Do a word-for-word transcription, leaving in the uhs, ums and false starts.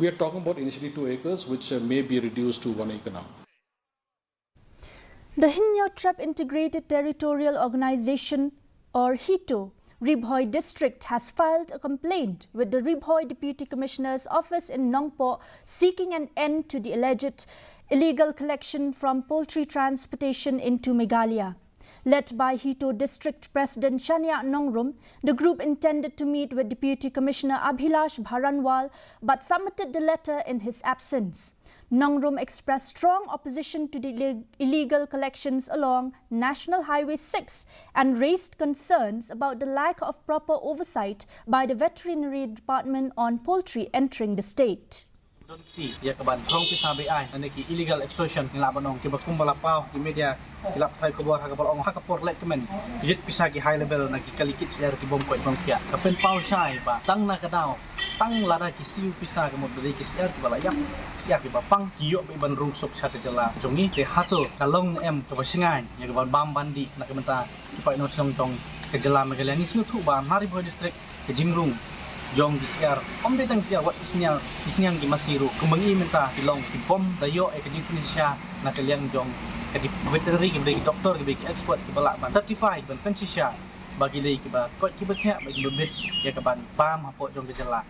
We are talking about initially two acres, which uh, may be reduced to one acre now. The Hynñiewtrep Integrated Territorial Organization, or HITO, Ri Bhoi District has filed a complaint with the Ri Bhoi Deputy Commissioner's office in Nongpoh seeking an end to the alleged illegal collection from poultry transportation into Meghalaya. Led by HITO District President Shania Nongrum, the group intended to meet with Deputy Commissioner Abhilash Baranwal but submitted the letter in his absence. Nongrum expressed strong opposition to the ille- illegal collections along National Highway six and raised concerns about the lack of proper oversight by the Veterinary Department on poultry entering the state. Don ti ya ka ban rong pisa be ai ane ki illegal extortion ngi la ban ong ki ba kum ba la paw ki media ki la thai khubor ha ka ba la ong ha ka por lek kmen ki jit pisa ki high level na ki kali kit siar ki bom koit bom kiak ka pen paw shai ba tang na ka daw tang lada ki siu pisa ka mut dei ki siar ki ba la yap siar ki ba pang ki yok ba ban rung suk sha ka jylla jong ngi te hato ka long ne em ka ba shingai ya ka ban bam ban di na ka menta ki pai no song jong ka jylla Meghalaya ngi sngewthuh ba na Ri Bhoi District ka jingrung jong ki siar om dei tang siar wat ki sniang ki sniang ki masi ruh kumba ngi mynta ki long ki bom da ïoh ïa ka jingpynshisha na ka liang jong ka dei veterinary ki dei ki doktor ki dei ki expert ki ba lah ban certify ban pynshisha ba ki dei ki ba koit ki ba thiah ba ki ba bit ïa ka ban bam hapoh jong ka jylla.